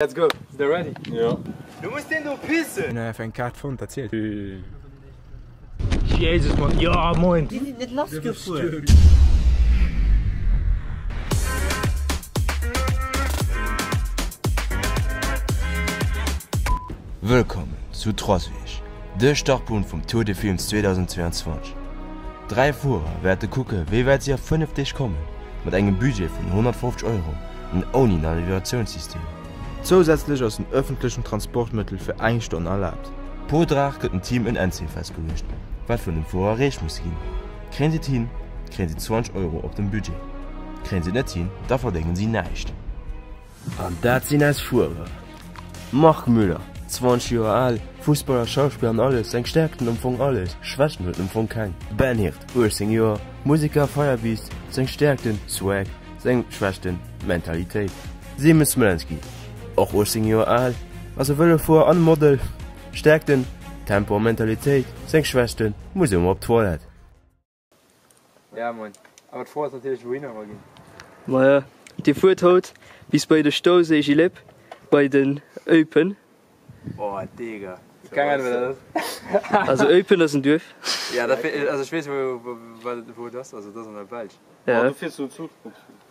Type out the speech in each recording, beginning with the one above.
Let's go, sidd der ready? Jo. Du muss deen do pissen! Hun einfach eng Kaart fonnt, dat zielt. Jesus Mann, jo moin! Si sinn net lass gefuer. Wëllkommen zu Troisvierges, de Startpunkt vum Tour de Films 2022. Dräi Fuerer wäerte kucke wéi wäit si a 5 Deeg kommen, mat engem Budget vun 150 Euro an ouni Navigatiounssystem. Zousätzlech ass den ëffentlechen Transportmëttel fir eng Stonn erlaabt. Pro Dag gëtt dem Team en Endzil festgeluecht, wat vun dem Fuerer erreecht muss ginn. Kréien si et hin, kréien si 20 Euro op dem Budget. Kréien si et net hin, da verdéngen si näischt. An dat sinn eis Fuerer, Marc Müller, 20 Joer al, Fussballer, Schauspiller an alles, seng Stärkten am Fong alles, Schwächten huet en am Fong keng. Ben Hirt, 18 Joer, Museker, Feierbiisst, seng Stärkten, Swag, seng Schwächten, Mentalitéit. Simon Smolenski, och 18 Joer al, ass e Vëlofuerer an Model, Stärkten, Tempo a Mentalitéit, seng Schwächten, muss ëmmer op d'Toilette. Ja moin. Awer d'Fro ass natierlech wouhinner mer ginn. Maja, dir fuert haut bis bei de Stauséi Gileppe bei den Eupen. Oh Digga. Keng Ahnung wat dat ass. Also Eupen ass en Duerf. Ja dat also ech weess wou wou et ass, also et ass an der Belsch. Ja. Du fiers do Zuch.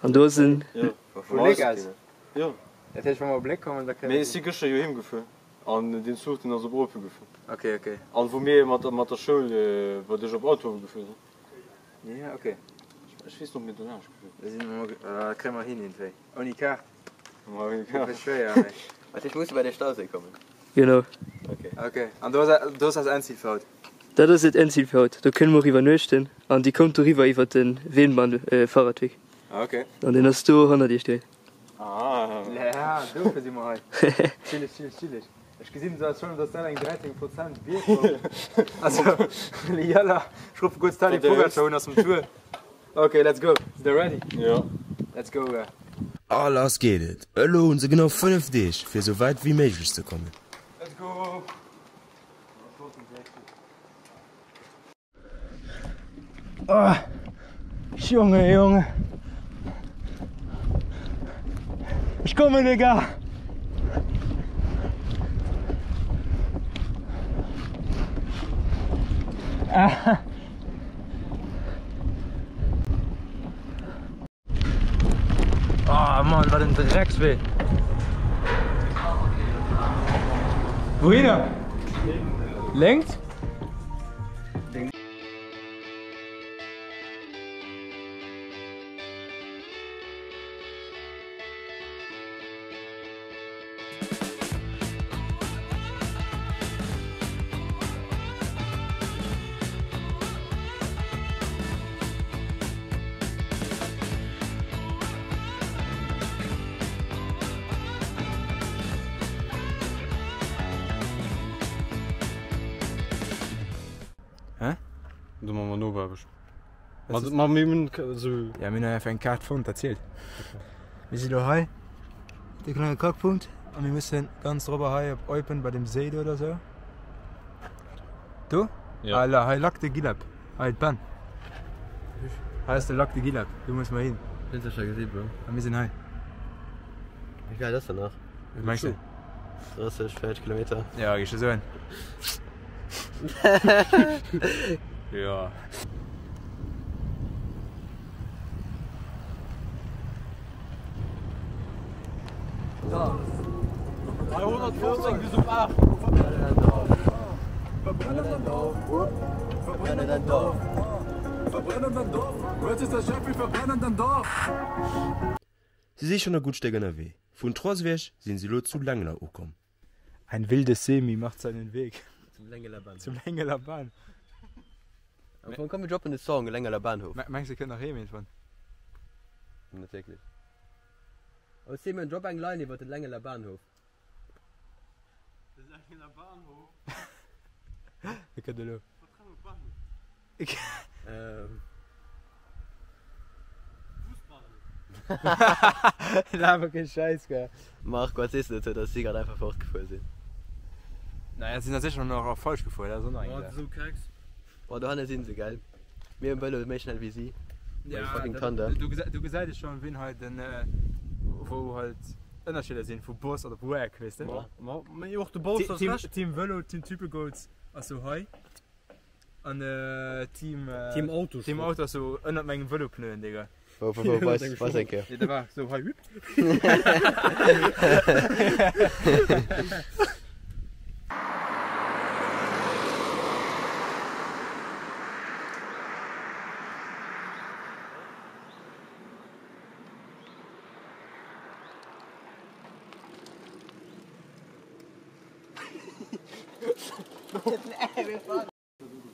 An do ass en. Vu Léck aus? Jo. Dat heescht wa mer op Léck kommen da kënne. Mee ech si gëschter jo heem gefuer. An deen Zuch deen ass op Eupen gefuer. Ok, ok. An wou mir mat mat der Schoul bei dech op Eindhoven gefuer sinn. Ja, ok. Ech weess net ob mir dolaanscht gefuer sinn. Da sinn mer, dat kréie mer hin iergendwéi. Ouni Kaart. Ma ouni Kaart. Gëtt schwéier, mee. Dat heescht, mir musse bei de Stauséi kommen? Genau. Ok. Ok. An do ass, do ass eist Endzil fir haut? Dat ass et Endzil fir haut. Do kënne mer och iwwernuechten. An déi kommt doriwwer iwwer de Veenbahn Fahrradweg. Ok. An deen ass do hannert iech direkt. Ah. Ja, dofir si mer hei. Chilleg, chilleg, chilleg. Ech gesinn zwar schon, dass dat eng 13 Prozent Bierg Also, yalla, ech ruffe kuerz Tadej Pogacar un aus dem Tour. Ok, let's go. Sidd der ready? Jo. Let's go. A lass geet et! Elo hunn se genau 5 Deeg fir esou wäit wéi méiglech ze kommen. Let's go! Oh, Junge, Junge. Ich komme, Digga. Ah. Oh Mann, wat en Dreckswee. Wouhinner? Lénks? Hä? Do man mer Nopeaarbecht. Ma ma mir hunn esou. Ja, mir hunn einfach eng Kaart fonnt, dat zielt. Mir si lo hei, de klenge Kackpunkt, a mir mussen ganz drobber hei op Eupen bei dem Séi do oder sou. Do? Ja. Ah, la, hei Lac de Guilep. Hei d'Benn. Hei ass de Lac de Guilep, do musse mer hin. Hunn se scho gesi, Bro. A mir sinn hei. Wéi wäit ass dat nach? Wat mengs du? 30, 40 Kilometer. Ja, géif ech soen. Ja. Si si schonn e gutt Stéck ënnerwee. Vun Troisvierges sinn si elo zu Lengeler ukomm. Ein wildes Semi macht seinen Weg Zum Lengeler Bahnhof. Zum Lengeler Bahnhof. Am Fong, komm mir droppen de Song Lengeler Bahnhof. Mengs du kënnt nach heem iergendwann? Net wierklech. Oh Simon, drop eng Line iwwer den Lengeler Bahnhof. De Lengeler Bahnhof? Wéi kënnt elo? Ähm. Laber kee Schäiss, gell? Marc, wat sees de dozou, dass si grad einfach fortgefuer sinn? Naja, si sinn da sécher nach och falsch gefuer, dat ass och nach eng Saach. Oh, dohanne sinn se, gell? Mir um Vëlo méi schnell wéi si. Ja, fucking Tandem. Do gesäit ee schonn, wien hei den, wou halt. Ënnerscheeder sinn vu Boss oder Wack, weess de? Ma mee och de Boss ass Team, recht. Team Vëlo, Team Typegoats ass sou hei an Team Team Auto. Team Auto ass sou ënnert mengem Vëlopneuen, Digga. Wou, wou, wou, weis, weis eng Kéier. Nee, da war sou hei, hup.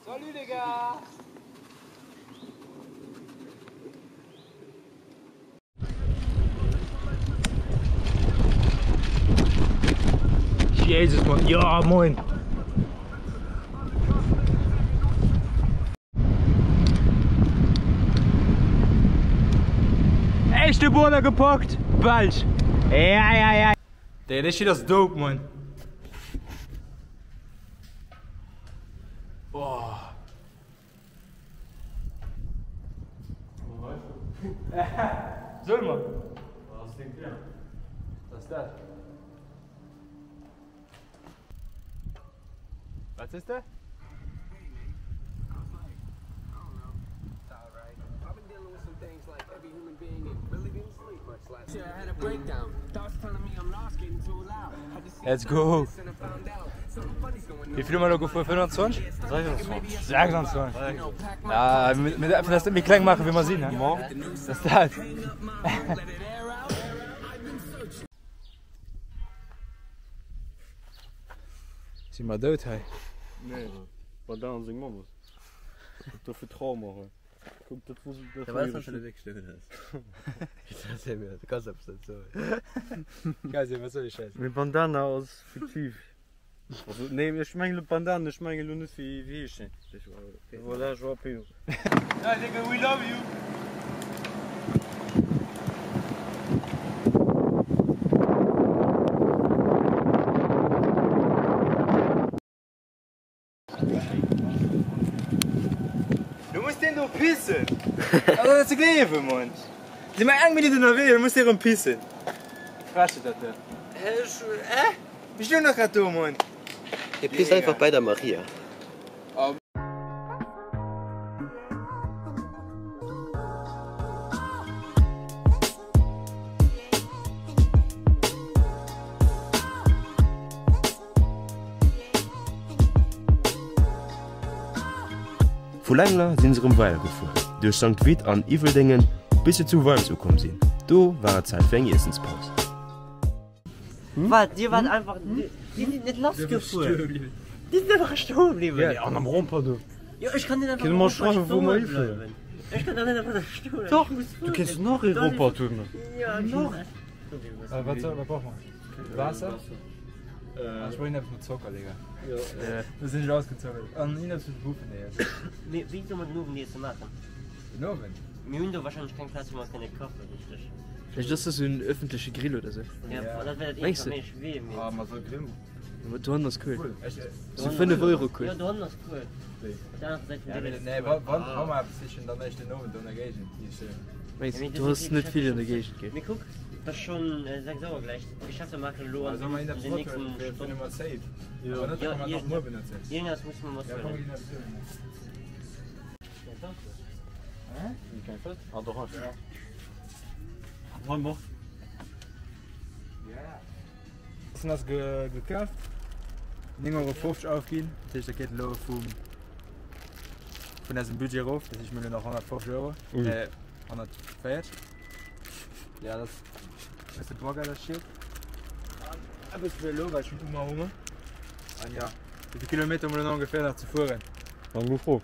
Salut les gars! Jesus Mann, ja moin! Éischte Boarder gepackt, Belsch! Ja ja ja! Digga, dee Shit ass dope, Mann! Boah! Soll mer? Was ist dat? Wat sees de? Let's go! Wéi vill hu mer elo gefuer? 25? 26. 26. Ja, mir däerfen eis net méi kleng maachen, wéi mer sinn. Dat ass dat. Si mer dout hei? Nee, war dat an seng Mamm ass. Dofir Trauma hei. Kuck, dat wor dat Ja, war wat ihre ass dat wierklech dout ass? Du kanns eppes net soen. Geil, wat soll déi Schäiss? Mee Bandana ass fiktiv. Also nee, ech mengen elo Bandana, ech mengen elo net wéi wéi heescht deen? Voilà, Joao Pedro. Ja, Digga, we love you! Du muss deen do pissen! Also net ze gleewen, Mann! Si mer eng Minutt ënnerwee, du muss dee rëm pissen! Frechheet dat do! Hä? Ech stoung nach grad do, Mann! Hie pisst einfach bei der Maria. Vu Lengler sinn se rëm weider gefuer, duerch Sankt Vith an Iwweldéngen, bis se zu Worms ukomm sinn. Do war et Zäit fir eng Iessenspaus. Wat? Dir waart einfach, dir sidd net lass gefuer. Dir sidd einfach stoe bliwwen. An am Rond-point do. Jo, ech kann net einfach Kënne am mer Rond-point schreiwen, wou stoe mer hifueren? bleiwen. Ech kann doch net einfach do stoe bleiwen. Doch, du kéints nach ee Rond-point hunn. Ja, nach. Wat soll, wat brauch mer? Waasser? Ech brauch eppes mat Zocker, Digga. Do sinn ech ausgezockert. An eppes fir d'Buffen, Digga. Mee wéi soll mer den Owendiessen maachen? Den Owend? Mir hunn do wahrscheinlech keng Plaz, wou mer kënne kachen, richteg? Vläicht ass dat esou en ëffentleche Grill oder sou. Ja, dat wär dat Mengs eenzegt, du? wat mir ech wee, mee. Ah, ma soll Grill. Ma dohannen ass cool. Echt? Sou 5 Euro cool. Jo, dohannen ass cool. Op der anerer Säit vum Ja, Deel ass nee, cool. wann, wann mer eppes sichen, dann eréischt den Owend do an der Géigend. Mengs du, du hues net vill an der Géigend, gell? Mee kuck, et ass schonn 6 Auer gläich. D'Geschäfter maachen elo an den nächsten Stonnen. Jo, Iergendeppes musse mer mathuelen. Essen ass gekaaft, 9,50 Euro aufginn, dat heescht dat geet elo vum vun eisem Budget erof, dat heescht mir hunn elo nach 150 Euro, äh 140. Ja dat ass de Burger dat steet. Eppes fir elo, well ech hunn Hunger Hunger. An ja, wéi vill Kilometer hu mer elo nach ongeféier nach ze fueren? Eng gutt Fro.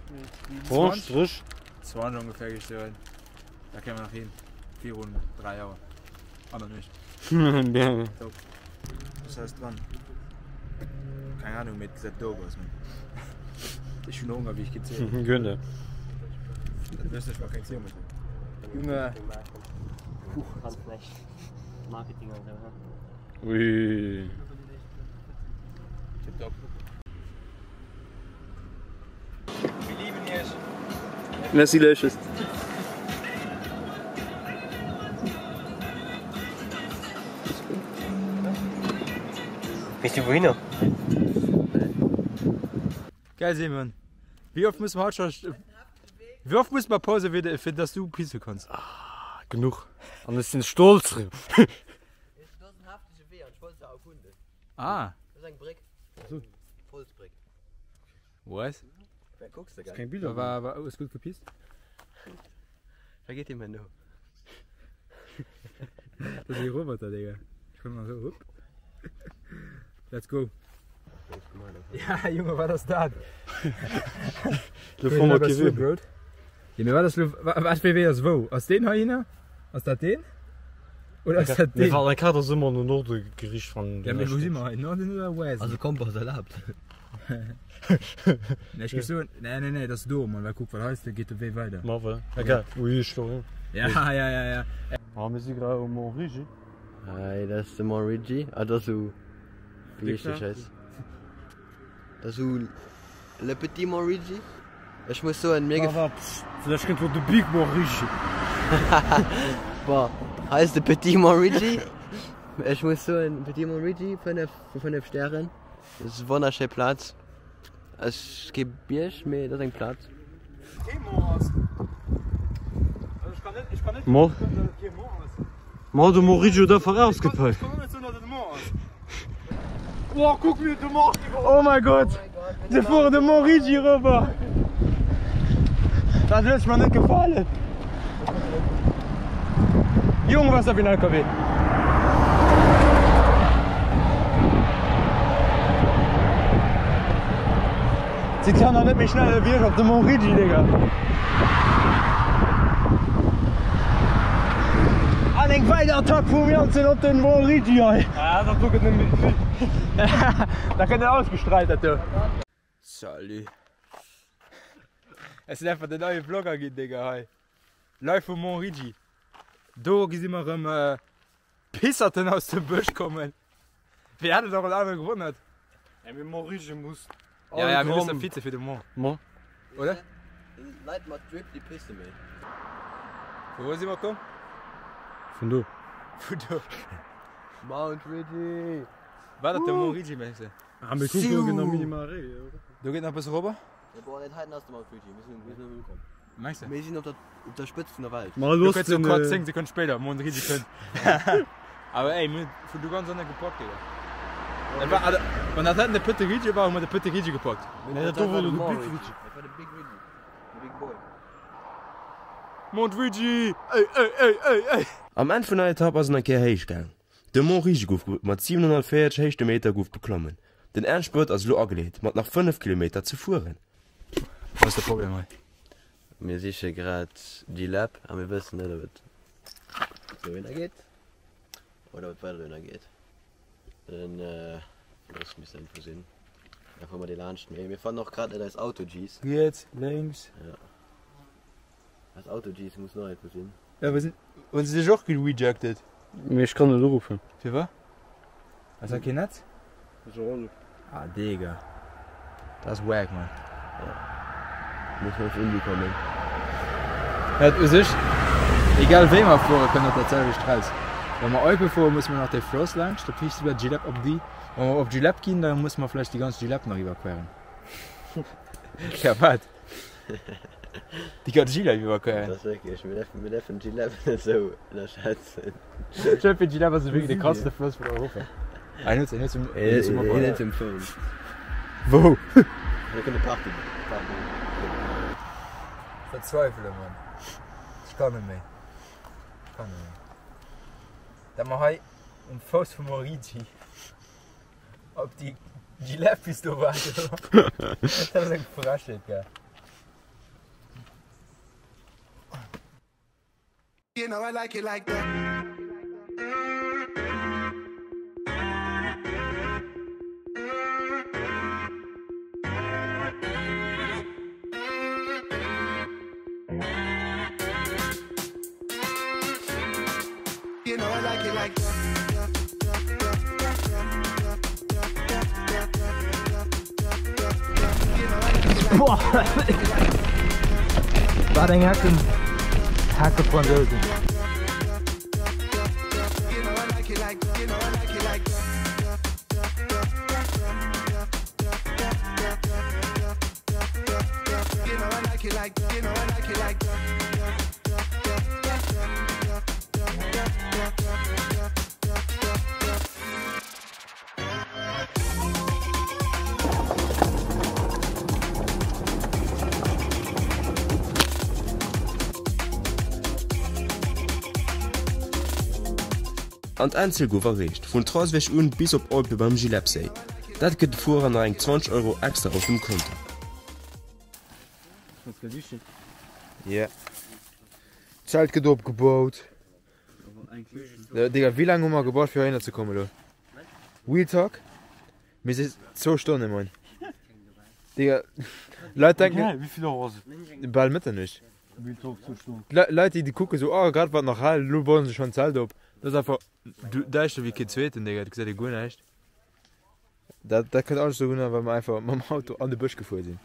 20, 30? 20 ongeféier géif ech soen. Da kéime mer nach hin virun 3 Auer an der Nuecht. Bien. Top. Was ass dran? Keng Ahnung, mee et gesäit dope aus, Mann. Ech hunn Honger, wéi ech gezielt. Gönn der. Dat wësst ech, war keng Ziel méi. Junge. Ganz schlecht. Marketing an sou, he? Ui. Tipptopp. Mir lieben iech. Merci Leuches. Weess du wouhinner? Geil Simon. Wéi oft musse mer haut scho Wéi oft musse mer Pause fir fir dass du pisse kanns? Ah, genuch. An ech sinn stolz drop. Ah. Dat ass eng Bréck. Holzbréck. What? Wat kucks de, gell? Keng Bilder. War war hues gutt gepisst? Wat geet deem herno? Dat ass e Roboter, Digga. Ech komm mal so, hup. Let's go. Ja, Junge, wat ass dat? Lo fuere mer kee Wee. Ja, mee wat ass lo, wat fir e Wee ass wou? Ass deen heihinner? Ass dat deen? Oder ass dat Mee deen? well eng Kaart ass ëmmer no Norde geriicht wann Ja, mee wou si mer hei? Norden oder Westen? Also Kompass erlaabt. Nee, ech géif soen, nee, nee, nee, dat ass do, Mann, well kuck, well hei geet de Wee weider. Ma voilà. Egal, ui, ech lo hin. Ja, ja, ja, ja. Ah, mir si grad um Mont Rigi. Hei, dat ass de Mont Rigi. Ah, dat ass sou, wéi heescht dee Schäiss? Dat ass sou Le Petit Mont Rigi. Ech muss soen, mir gef. Ah, pst, vläicht kënnt lo de Big Mont Rigi. Bon, hei ass de Petit Mont Rigi. Ech muss soen, Petit Mont Rigi, 5 vu 5 Stären. Dat ass eng wonnerschéi Plaz. Ass kee Bierg, mee et ass eng Plaz. Mo Mo de Mont Rigi huet einfach ausgepackt. Oh mein Gott, se fueren de Mont Rigi erobber. Dat huet mer net gefalen. Jong, was dat fir en LKW? Si kann nach net méi schnell ewéi ech op de Mont Rigi, Digga. An eng weider Attack vum Jansen op den Mont Rigi hei. Ah, dat do gëtt net méi vill. Da kënnt en ausgestrahlt, dat do. Salut. Ech sinn einfach den neie Vlogger ginn, Digga, hei. Live vum Mont Rigi. Do gesi mer erëm Pisserten aus dem Bësch kommen. Wéi hätt et och en anere gewonnert? Ja, mee Mont Rigi muss. Ja, ja, mir mussen Vize fir de Mont. Mont. Oder? Leit mat Drip, déi pisse méi. Vu wou si mer komm? Vun do. Vun do. Mount Rigi! War dat de Mont Rigi, mengs de? Ah, mee kuck, do geet nach minimal eréi, oder? Do geet nach e bësse robber? Ja, boah, dat heiten ass de Mount Rigi. Mir sinn, mir sinn nach ukomm. Mengs de? Mir sinn op der, op der Spëtzt vun der Welt. Ma Du looss kënns so den, grad 10 Sekonne spéider, Mont Rigi kënnt. Awer ey, mir hunn vun do ganz ënne gepackt, Digga. Dat war, also, wann dat heiten de Petit Rigi war, hu mer de Petit Rigi gepackt. Nee, dat do wor de Big Rigi. Dat war de Big Rigi. De Big Boy. Mont Rigi! Ey, ey, ey, ey, ey! Am Enn vun der Etapp ass et nach eng Kéier héich gaang. De Mont Rigi gouf mat 740 Héichtemeter gouf beklommen. Den Endspurt ass elo ageleet, mat nach 5 Kilometer ze fueren. Wat ass de Problem hei? Mir siche grad G-Lab a mir wëssen net ob et dohinner geet oder ob et weider dohinner geet. Den Floss misst irgendwou sinn. Da fuere mer dee laanscht. Mee mir fannen och grad net eis Auto-Gs. Riets, lénks. Ja. Eis Auto-Gs mussen och irgendwou sinn. Ja, wou sinn. Hunn se dech och gerejected? Mee ech kann net uruffen. Firwat? Ass dat keen Netz? Ah Digga. Dat ass wack man. Muss mer auf Indi kommen. Et u sech egal wéi mer fuere kënnt op dat selwecht raus. Wa mer Eupen fuere musse mer nach dee Floss laanscht, dat heescht iwwer Gilepp op déi. Wa mer op Gilepp ginn, da musse mer vläicht déi ganz Gilepp nach iwwerqueren. Ja wat? Déi ganz Gilepp iwwerqueren. Dat ass wierklech, mir däerfen, mir däerfen Gilepp net esou ënnerschätzen. Champion Gilepp ass wierklech de krasseste Floss vun Europa. Ein huet, en huet zum, en huet zum Hien huet um Phone. Wou? Da kënnt e Party, Party. Verzweifele Mann. Ech kann net méi. Ech kann net méi. Dat mer hei um Fouss vum Origi op déi Gilepp bis do waarden. Dat ass eng Frechheet, gell. You know I like it like that. You know I like it like that. Wat eng Hecken Hacke Fransousen. An d'Endzil gouf erreecht, vun Trosweg un bis op Olpe beim Gilepséi. Dat gëtt de Fuerer nach eng 20 Euro extra op dem Konto. Yeah. D'Zelt gëtt opgebaut. Digga, wéi laang hu mer gebraucht fir heihinner ze kommen elo? Real talk? Mir si zwou Stonne moin. Digga, Leit denken. Wéi vill Auer ass et? Bal Mëtternuecht. Real talk, zwou Stonnen. Leit déi kucken sou, oh grad war et nach hell, elo bauen se schonn d'Zelt op. Dat ass einfach däischter wéi keen zweeten, Digga, et gesäit ee guer näischt. Dat, dat kënnt alles dovunner, well mer einfach mam Auto an de Bësch gefuer sinn.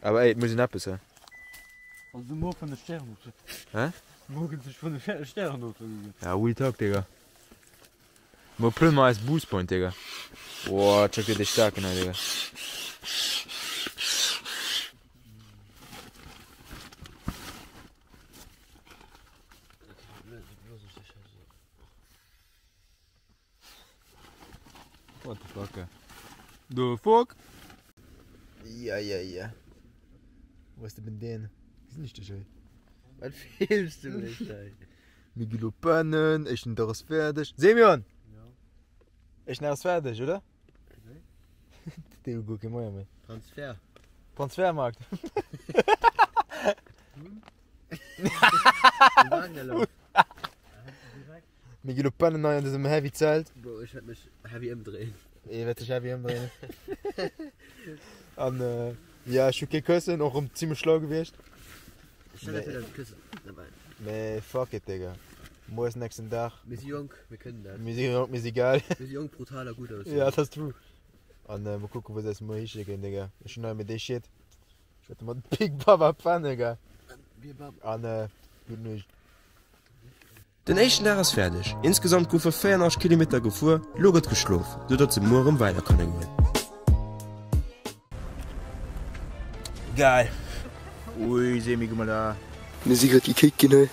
Awer ey, et muss een eppes, hä? Also muer vun de Stären of. Hä? Muer gëtt sech vun de Stären ofginn. Ja, real talk, Digga. Muer plëmmen mer eis Boost Point, Digga. Boah, check dir dee staarken hei, Digga. What the fuck? The fuck? Ja, ja, ja. Wo ass de Ben? Gesinn ech dech hei? Wat films du mech hei? Mir gi lo pennen, éischten Dag ass fäerdeg. Semyon! Éischten Dag ass fäerdeg, oder? Dee huet guer kee Moyen méi. Transfer. Transfermarkt. Mir gi lo pennen hei an dësem heavy Zelt. Bro, ech wäert mech heavy ëmdréien. Ee wäert sech heavy ëmdréien. An jo, ech hu kee Këssen, och rëm zimlech schlau gewiescht. Ech hat dafir dat Këssen derbäi. Mee fuck it, Digga. Muer ass den nächsten Dag. Mir si jonk, mir kënnen dat. Mir si jonk, mir si geil. Mir si jonk, brutal a gutt aussehend. Ja, dat ass true. An mol kucken, wou se eis muer hischécken, Digga. Ech hunn hei mir dee Shit. Ech wäerte mat Big Baba pennen, Digga. An gutt Nuecht. Den éischten Dag ass fäerdeg, insgesamt goufe 84 Kilometer gefuer, lo gëtt geschlof, sou datt se muer erëm weider kënne goen. Geil! Ui Semi, guck mal da. Mir si grad gekickt ginn hei.